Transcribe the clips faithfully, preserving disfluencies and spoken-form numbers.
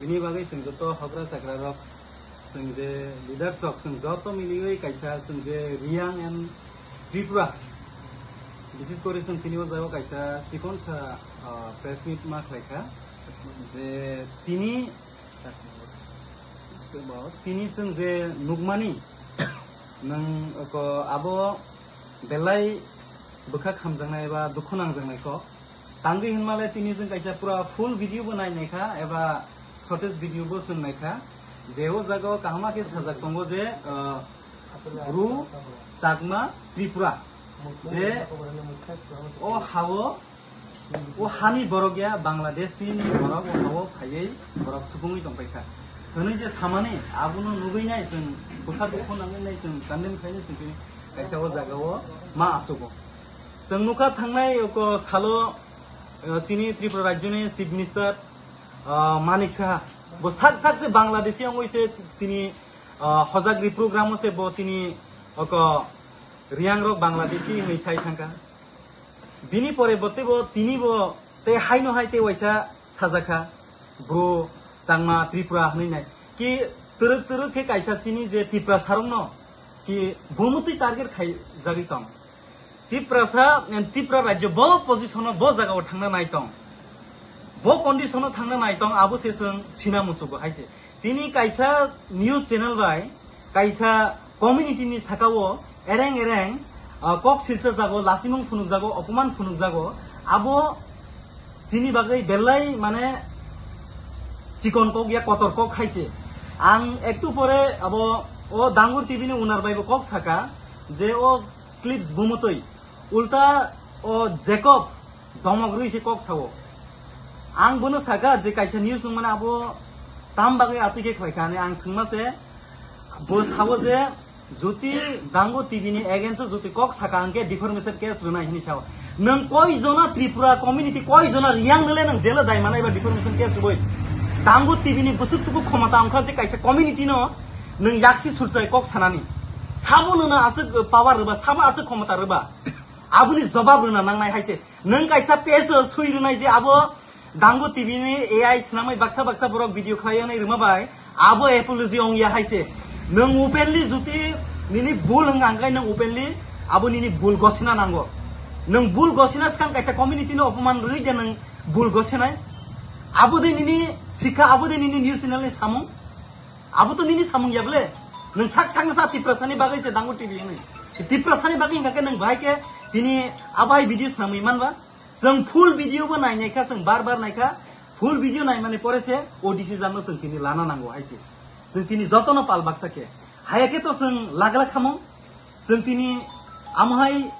Bini bagwi chwng joto hogra chakrarok, chwng je leaders rok, chwng joto miliwi kaisa chwng je Reang and Tripura, bises kori chwng tini o jaga kaisa chikonsa, ah, press meet ma khlai kha, je tini, tini chwng je nukmani nwng ko abo belai bwkha khamjaknai eba dukhu nangjaknai kok. Tangwi hinmale tini chwng kaisa pura full video bo nai naikha eba shortest video bo chwng naikha. Je o jaga o kaham khe sajak tongo je, ah, Bru, Chakma, Tripura. Je o hao, o hani borok ya Bangladesh ni borok o hao phaiwi borok subungwi tongpaikha. Hwnwi je samani abono nugwi nai chwng bwkha dukhu nangwi nai chwng condemn khainai chwng tini kaisa o jaga o ma achugo. Chwng nukha thangnai oko salo, eh, chini Tripura rajyoni Chief Minister, ah, Manik Saha. Bo sak sak se Bangladeshi wngwi se tini, ah, hojagri program o se bo tini oko Reang rok Bangladeshi hinwi sai thangkha. Bini pore bo tei bo tini bo tei haino hai tei waisa sajakha, Bru, Changma, Tripura hinwi nai. Ki twrwk twrwk khe kaisa chini je Tiprasa rokno ki bumutwi target khaijagwi tong. Tiprasa, em, Tripura rajyo bo position o, bo jaga o thangna nai tong. Bo condition o thangna nai tong, abo se chwng sina musugo hai se. Tini kaisa news channel bai kaisa community ni saka o ereng ereng, ah, kok silcha jago, lasimung phunuk jago, opoman phunuk jago. Abo chini bagwi belai mane chikon kok ya kotor kok hai se. Ang ektu pore abo o Dangur T V ni owner bai bo kok saka je o clips bumutwi. Ulta o Jacob domok rwi se kok sao. Ang bono saka je kaisa news nung mane abo tam bagwi atwi khe khlai kha hinwi ang swngma se. Bo sao je juti Dangu T V ni against o juti kok saka hwnkhe defamation case rwnai hinwi sao. Nwng koi jona Tripura community, koi jona Reang nole nwng jelo dai manai ba defamation case rwbai. Dangu T V ni bwswk tuku khomota wngkha je kaisa community no nwng yaksi sulchai kok sanani. Sabo nwngno aswk power rwba, sabo aswk khomota rwba. Aboni jobab rwna nangnai hai se. Nwng kaisa page o swi rwnai je abo Dangu T V ni A I swnamwi baksa baksa borok video khlai wnai rwma bai abo apology ong ya hai se. Nwng openly juti nini bul hwnkha hwnkhe nwng openly abo nini bul gosina nango. Nwng bul gosina swkang kaisa community no opoman rwui de nwng bul gosinai. Abo de nini sikha, abo de nini news channel ni samung. Abo to nini samung ya ble. Nwng sak sak sa Tiprasa ni bagwi se Dangu T V hwnwi. Tiprasa ni bagwi hwnkha khe nwng bahai khe tini abo hai video swnamwi manba. Chwng full video bo nai nai kha, chwng bar bar nai kha. Full video nai mani pore se o decision no chwng tini lana nango hai se. Chwng tini joto no pal baksa khe. Haya khe to chwng lagla khamung. Chwng tini amo hai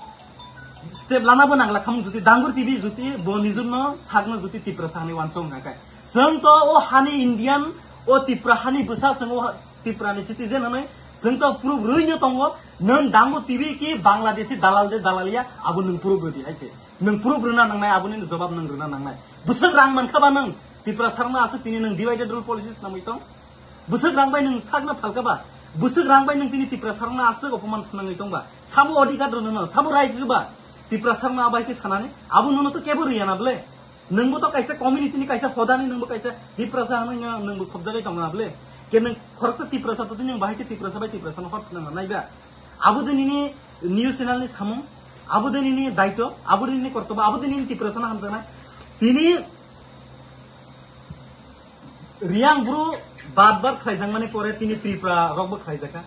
step lana bo nangla khamung juti Dangur T V juti bo nijor no sak no juti Tiprasa hwnwi wansong hwnkha khe. Chwng to o hani Indian, o Tipra hani bwsa, chwng o ha-, Tipra ni citizen hwnwi chwng to proof rwi no tongo. Nwng Dangu T V ki Bangladeshi dalal de dalal ya, abo nwng proof rwdi hai se. Nwng proof rwna nangnai, aboni jobab nwng rwna nangnai. Bwswk rang mankha ba nwng Tiprasa rokno aswk tini nwng divided rule policy swnamwi tong? Bwswk rang bai nwng sakno phalka ba? Bwswk rang bai nwng tini Tiprasa rokno aswk opoman phnangwi tong ba? Sabo odhikar rwno no, sabo rights rwba? Tiprasa rokno abo hai khe sanani, abo nono to kebo rwya na ble. Nwngbo to kaisa community ni kaisa hodani, nwngbo kaisa Tiprasa hwnwi no nwngbo khobjagwi tong na ble. Ke nwng khoroksa Tiprasa to tini nwng bahai khe Tiprasa bai Tiprasa no hor phnangna nai ba? Abo de nini news channel ni samung, abo de nini daito, abo de nini kortobo, abo de nini Tiprasa no hamjaknai. Tini Reang bru bar bar khlaijakmani pore tini Tripura rokbo khlaijakha.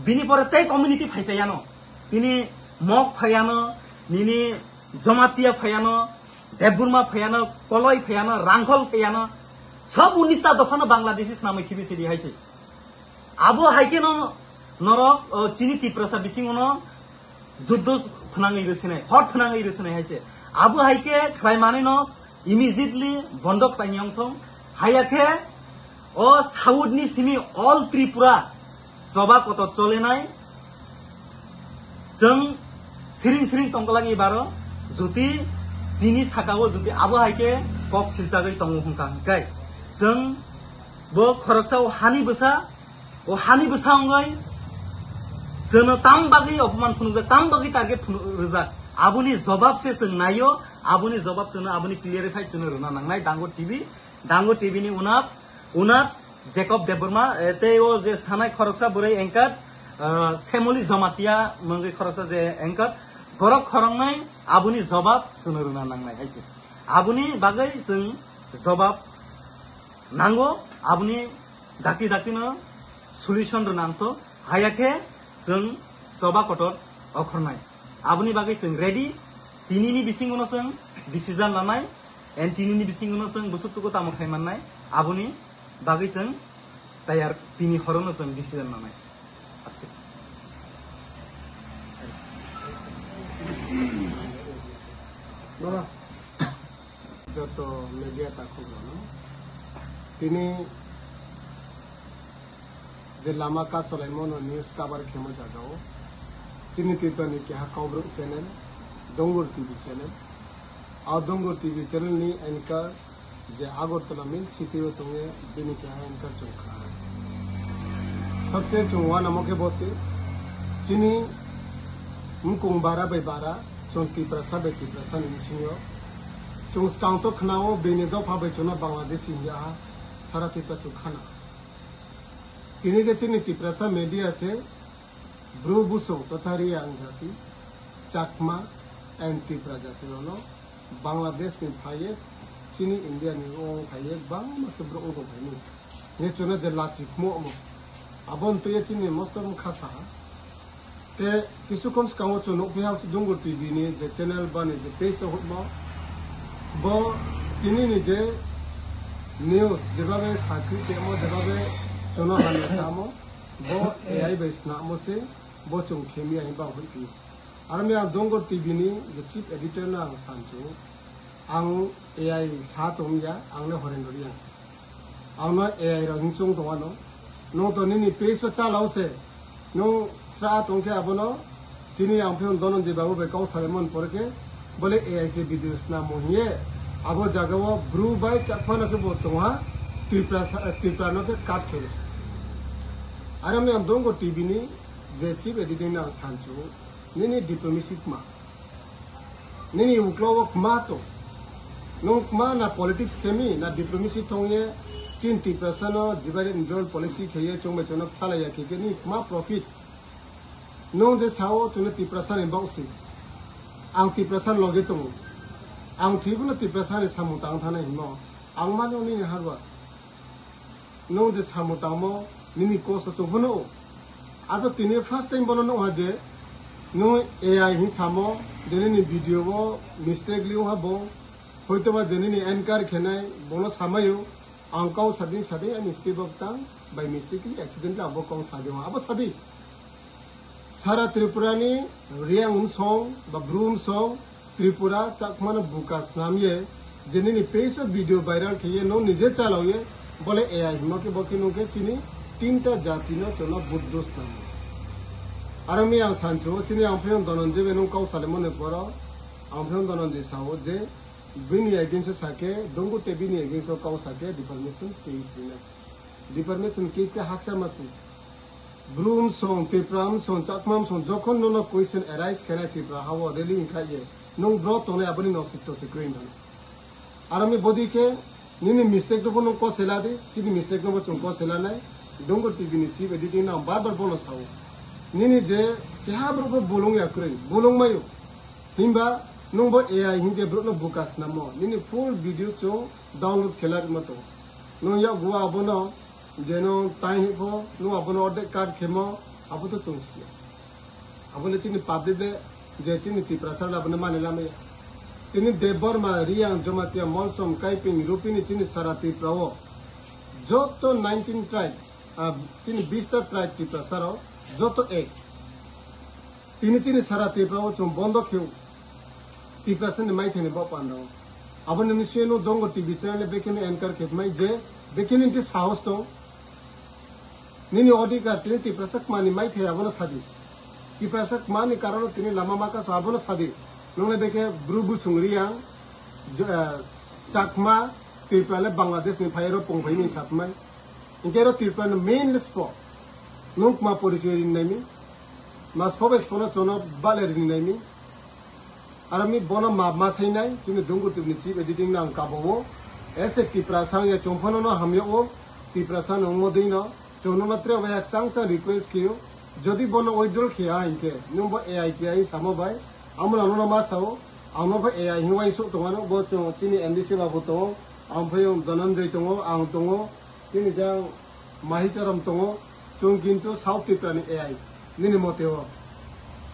Bini pore tei community phai phaiano. Tini Mok phaiano, nini Jamatia phaiano, Debbarma phaiano, Koloi phaiano, Rangkhol phaiano. Sob unista dophano Bangladeshi swnamwi khibi sidi hai se. Abo hai khe no norok, o, chini Tiprasa bisingo no juddo phnangwi rwsinai, hor phnangwi rwsinai hai se. Abo hai khe khlai manwi no immediately bondo khlaini wng thung. Haya khe o South ni simi all Tripura choba kotor cholenai. Chwng siring siring tongkha lagi baro, juti chini saka o juti abo hai khe kok silchagwi tongo hwnkha hwnkhe chwng bo khoroksa o hani bwsa, o hani bwsa wngwi chwngno tam bagwi opoman phunukjak, tam bagwi target phunu-, rwjak, aboni jobab se chwng naio, aboni jobab chwngno, aboni clarify chwngno rwna nangnai Dango T V, Dango T V ni unap Unat Jacob Debbarma, eh, tei o je sanai khoroksa bwrwi anchor, eh, Semoli Jamatia mungwi khoroksa je anchor, borok khoroknwi aboni jobab chwngno rwna nangnai hai se. Aboni bagwi chwng jobab nango, aboni dakti daktino solution rwna nangtho, haya khe chwng choba kotor okhornai. Aboni bagwi chwng ready, tinini bisingono chwng decision lanai, and tinini bisingono chwng bwswk tuku tamo khai mannai, aboni bagwi chwng tayar, tini horono chwng decision lanai. Aswk. Joto media takhuk rano tini je lama kasolaimo no news cover khemo jagao chini Tripura ni keha Kokborok channel, Dongur T V channel. A Dongur T V channel ni anchor je Agartala main city o tongye bini keha anchor chwng kha. Sabse chwng wanamo khe bo se chini mukung bara bai bara chwng Tiprasa bai Tiprasa ni bisingo chwng skang to khnao bini dopha bai chwngno Bangladesh India ha sara Tripura chwng khana. Tini khe chini Tiprasa media se Bru Busong totha Reang jati, Chakma and Tipra jati rokno Bangladesh ni phaiye chini India ni wng phaiye bangma khe borok wng tong phaini. Nge chwngno je lachi khmo omo. Abo wng twiya chini mosto wng kha saha. Te kisu khon swkango chwng nukphi ha Dongur T V ni je channel bani je page o hutmo. Bo tini ni je news jebabe sakri temo jebabe chwngno hamya samo. Bo A I bai snamo se, bo chwng khemya hinba hoi phi. Aro mi ang Dongur T V ni je chief editor no ang sanchu, ang A I sa tongya, ang le Horendra Reang se. Ang no A I rok hing chung tong ano. Nung to nini page o chalao se, nung sra tong khe abono, chini ang phiyo Dhananjay babu bai kau salaimon pore khe, bole A I se video snamo hiye, abo jaga o Bru bai Chakma no khe bo tongha, Tripura sa-, Tripura no khe cut khe. Aro mi ang Dongur T V ni je chief editing no ang sanchu, nini diplomacy kma. Nini uklo o kma to. Nung kma na politics khemi, na diplomacy thongye, chin Tiprasa no divide and rule policy kheye, chongbai chonok thalaya khe khe ni kma profit. Nung je sao chwngno Tiprasa ni bausi. Ang Tiprasa ni loge tongo. Ang thwibo no Tiprasa ni samung tang thana himo. Ang mano nini harwa. Nung je samung tangmo nini kosto chwng phano o. Abo tini first time bono nukha je nung A I hin samo je nini video o mistake liu ha bo. Hoito ba je nini anchor khenai bono samayo. Ang kau sadi sadi ani step of tongue by mistakenly accidentally abo kau sadi abo sadi. Sara Tripura ni Reang wngsong ba Bru wngsong Tripura Chakma no buka snam ye je nini page o video viral khe ye no nije chalao ye bole A I himo khe bo khe nung khe chini tinta jati no chwngno buddo snam. Aro mi ang sanchu chini ang phiyong Dhananjay bai nung kau salimoni poro ang phiyong Dhananjay sao je bini against o sake Dongur te bini against o kau sake defamation case rinai. Defamation case khe haksa masi. Bru wngsong, Tipra wngsong, Chakma wngsong, jokhon nono question arise khenai Tripura hao rally wngkha ye, nung bro tongnai aboni nosik tosik kwrwi wngkha. Aro mi bodi khe nini mistake no bo nung kosela di, chini mistake no bo chwng kosela nai. Dongur T V ni chief editing no ang bar bar bono sao. Nini je keha borok bo bolong ya kwrwi, bolong mayo. Himba nung bo A I hin je borok no buka snamo, nini full video chwng download khela rwma tongo. Nung yakgu abono je nung time hiko nung abono ordek cut khemo abo to chwng siya. Abo le chini public le je chini Tiprasa le abono mani lamaya. Tini Debbarma, Reang, Jamatia, Molsom, Kaiping, Rupini chini sara Tripura o joto nineteen tribe, ah, chini bista tribe Tiprasa rok joto ek. Tini chini sara Tripura o chwng bondo kheu. Tiprasa ni maithai ni bo panda o. Abo ni sino Dongur T V channel bekhe no anchor khe mai je bekhe ni ti sahos tong. Nini odhikar tini Tiprasa kma ni maithai abono sadi. Tiprasa kma ni karon tini lama maka so abono sadi. Nongle bekhe Bru Busung Reang, jo-, eh, Chakma, Tripura le Bangladesh ni phai ro pong phai ni satmai. Hingke ro Tripura ni main le spo. Nung kma porichoi rin nai mi. Mas phobe spono chono bale rini nai mi. Aro mi bono ma, ma sai nai, chini Dongur T V ni chief editing nang kabo o. Ese Tipra sang ya chongphano no hamyo o. Tiprasa no modi no, chwngno no tre bai chang chang request khiyo, jodi bono withdraw khiya hinkhe, nwng bo A I T I samo bai, amo no no ma sao, ang no pha A I hinwi sok tongano, bo chwng chini M D C babu tongo, ang phaiyong Dhananjay tongo, ang tongo, tini jang Mahicharam tongo, chwng kintu South Tripura ni A I, nini mote o.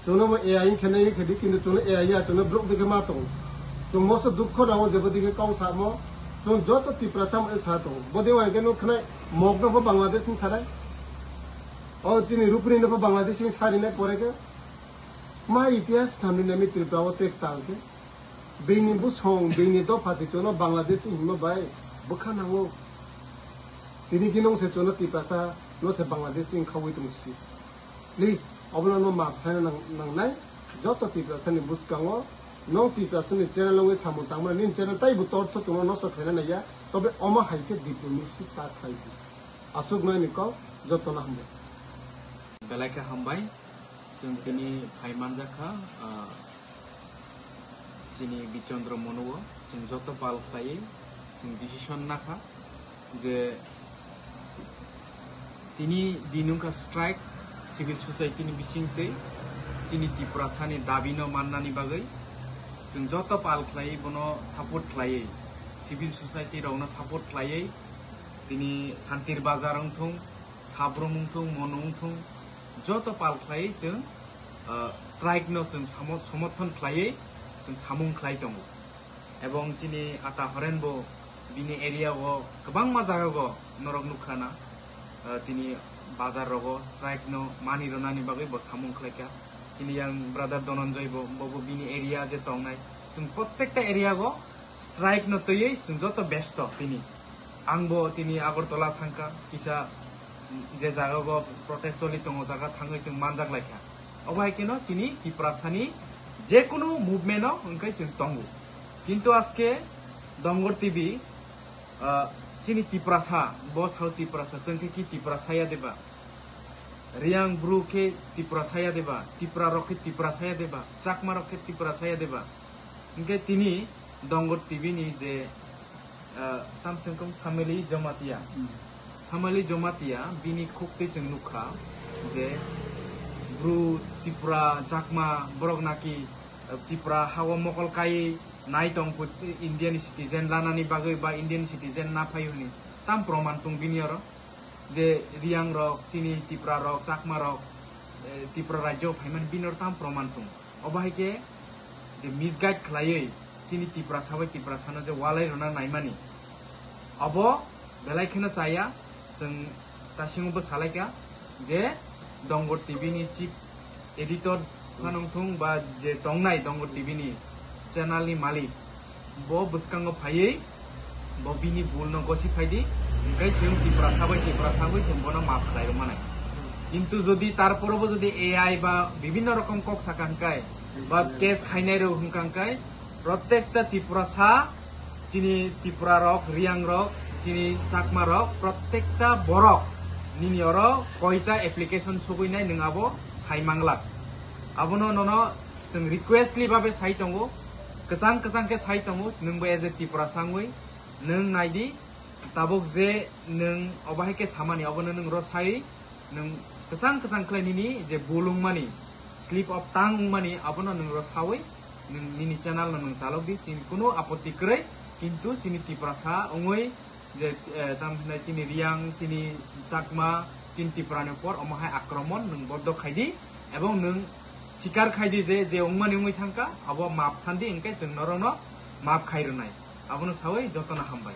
Chwngno bo A I hinkhe nai hinkhe di, kintu chwngno A I ya, chwngno bruk dikhe ma tongo. Chwng moso dukho nango jebo dikhe kok samo, chwng joto Tiprasa mo sa tongo. Bodi wai khe nuk khnai mokno pho Bangladesh ni sanai. O chini rupri no pho Bangladesh ni sari nai pore khe. Ma itihas thamni nami Tripura o tek tang khe. Bini busong, bini dopha se chwngno Bangladesh hinma bai bwkha nango. Tini kinong se chwngno Tiprasa no se Bangladesh wng khaui tong si. Please, obono no map sana nang, nangnai. Joto Tiprasa ni bwskango, nong Tiprasa ni channel wngwi samung tangmani, nini channel taibo tortho chwngno nosto khaina naiya, tobe omo hai khe diplomacy ta khlai di. Aswk nai ni kok, joto no hambai. Belai khe hambai, chwng tini phai manjakha, ah, chini Bichandra Monu o, chwng joto pal khlaiwi, chwng decision nakha. Je tini din wngkha strike, civil society ni bisingtwi chini Tiprasa ni dabi no mannani bagwi chwng joto pal khlaiwi bono support khlaiwi, civil society rok no support khlaiwi tini Santir Bazar wngthung, Sabrum wngthung, Monu wngthung, joto pal khlaiwi chwng, ah, strike no chwng samo-, somorthon khlaiwi chwng samung khlai tongo. Ebong chini Ata Horen bo bini area o kwbangma jaga o norok nukha na, ah, tini bazar rogo strike no mani rwnani bagwi bo samung khlaikha. Chini yang brother Dhananjay bo, bo, bo bini area je tongnai. Chwng prottekta area o strike no twiwi chwng joto besto tini. Ang bo tini Agartala thangkha, kisa je jaga o protest choli tongo, jaga thangwi chwng manjak laikha. Obo hai kheno chini Tiprasani jekunu movement o hwnkhe chwng tongo. Kintu aske Dongor T V, ah, chini Tiprasa, bo sao Tiprasa, chwng khe ki Tiprasa ya deba? Riang Bru khe Tiprasa ya deba? Tipra rok khe Tiprasa ya deba? Chakma rok khe Tiprasa ya deba? Hwnkhe tini Dongor T V ni je, ah, tamsengkung Sameli Jamatia. Hmm. Sameli Jamatia bini khuk twi chwng nukha je Bru, Tipra, Chakma borok naki, ah, Tipra hao mokol kai nai tong phu Indian citizen lanani bagwi ba Indian citizen na phai hwnwi tam proman tung bini oro. Je Riang rok, chini Tipra rok, Chakma rok, eh, Tipra rajyo phaimani bini oro tam proman tung. Obo hai khe je misguide khlaiwi chini Tiprasa bai Tiprasano je walai rwna naimani. Obo belai kheno chaya, chwng tasingo bo salaikha je Dongor T V ni chief editor phano wngthung ba je tongnai Dongor T V ni channel ni malik, bo bwskango phaiwi bo bini bul no gosi phaidi, hwnkhe chwng Tiprasa bai Tiprasa bai chwng bono maaf khlai rwmanai. Kintu jodi tarpore bo jodi A I ba bibhinno rokom kok saka hwnkhe ba case khainai rw hwnkha hwnkhe, prottekta Tiprasa, chini Tipra rok, Riang rok, chini Chakma rok, prottekta borok nini oro koita application sogwinai nwng abo sai manglak. Abono nono chwng requestly babe sai tongo, kwchang kwchang khe sai tongo, nwngbo as a Tiprasa wngwi nwng naidi, tabuk je nwng obo hai khe samani obono nwng ro sai nwng kwchang kwchang khlai nini je bul wngmani, slip of tongue wngmani, abono nwng ro sawi nwng nini channel no nwng chalok di, chini kunu apotti kwrwi, kintu chini Tiprasa wngwi je, eh, tam hinai chini Riang, chini Chakma, chini Tipra ni upor omo hai akromon nwng boddo khai di, ebong nwng sikar khai di je, je wngmani wngwi thangkha, abo maap san di, hwnkhe chwng norokno maap khai rwnai. Abono sawi jotono hambai.